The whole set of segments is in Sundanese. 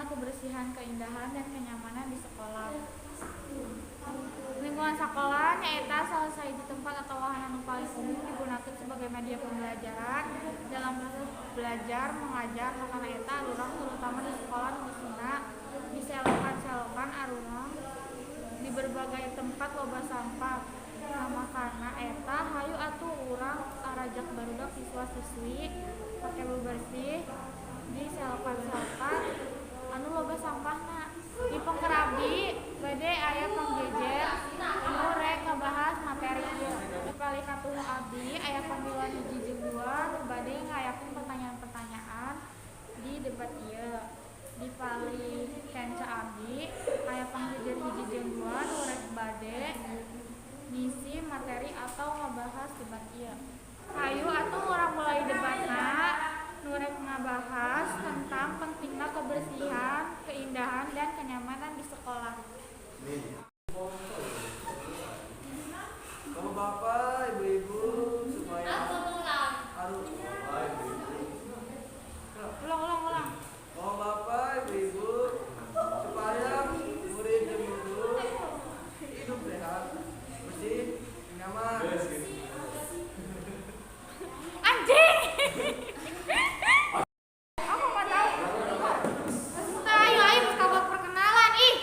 Pentingna kebersihan, keindahan, dan kenyamanan di sekolah. Lingkungan sekolah nyaeta salah sahiji tempat atau wahana nu paling umum digunakan sebagai media pembelajaran dalam proses belajar mengajar. Makana eta, arurang terutama di sekolah nu eusina di selokan-selokan arurang di berbagai tempat loba sampah. Nah, makana eta, hayu atuh urang arajak barudak siswa siswi pake bebersih di selokan-selokan anu loba sampahna. Di pengker abdi bade aya pangjejer anu rek ngabahas materi ieu. Di palih katuhu abdi aya panggilan hiji jeung dua nu bade ngayakeun pertanyaan-pertanyaan di debat ieu. Di palih kenca abdi aya pangjejer hiji jeung dua nu rek bade ngisi materi atau ngabahas debat ieu. Hayu atuh urang mulai debatna nu rek ngabahas tentang pentingna kebersihan, keindahan, dan kenyamanan di sekolah. Bapak-bapak, ibu-ibu, supaya aduh, Ulang, ulang, ulang. Bapak-bapak, ibu-ibu, supaya murid dan guru hidup sehat, bersih, nyaman. Anjing! Aku nggak tahu. Ayo, ayo, kabar perkenalan, ih.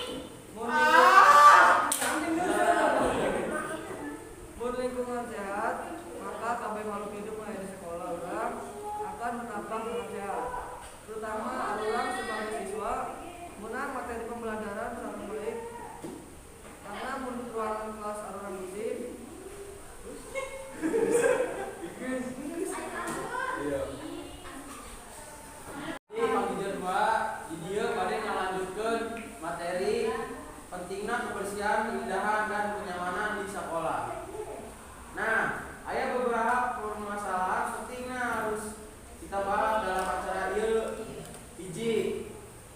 Mun lingkungan sehat, maka kabeh makhluk hidup yang ada di sekolah urang akan bernapas dengan sehat. Terutama urang sebagai siswa, menang materi pembelajaran sangat baik. Karena mun ruangan kelas urang bersih, Iya. Ini panggilan dua, di dieu bade ngalanjutkeun materi pentingna kebersihan, keindahan, dan kenyamanan di sekolah. Nah, aya beberapa permasalahan pentingna harus kita bahas dalam acara ieu. Hiji,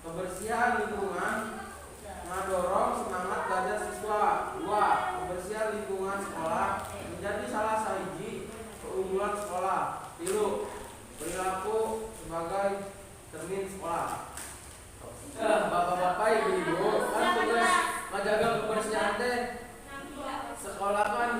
kebersihan lingkungan ngadorong semangat belajar siswa. Dua, kebersihan lingkungan sekolah menjadi salah sahiji keunggulan sekolah. Tilu, perilaku sebagai cermin sekolah. Eh, bapak-bapak, ibu-ibu, kan tugas menjaga kebersihan teh sekolah kan.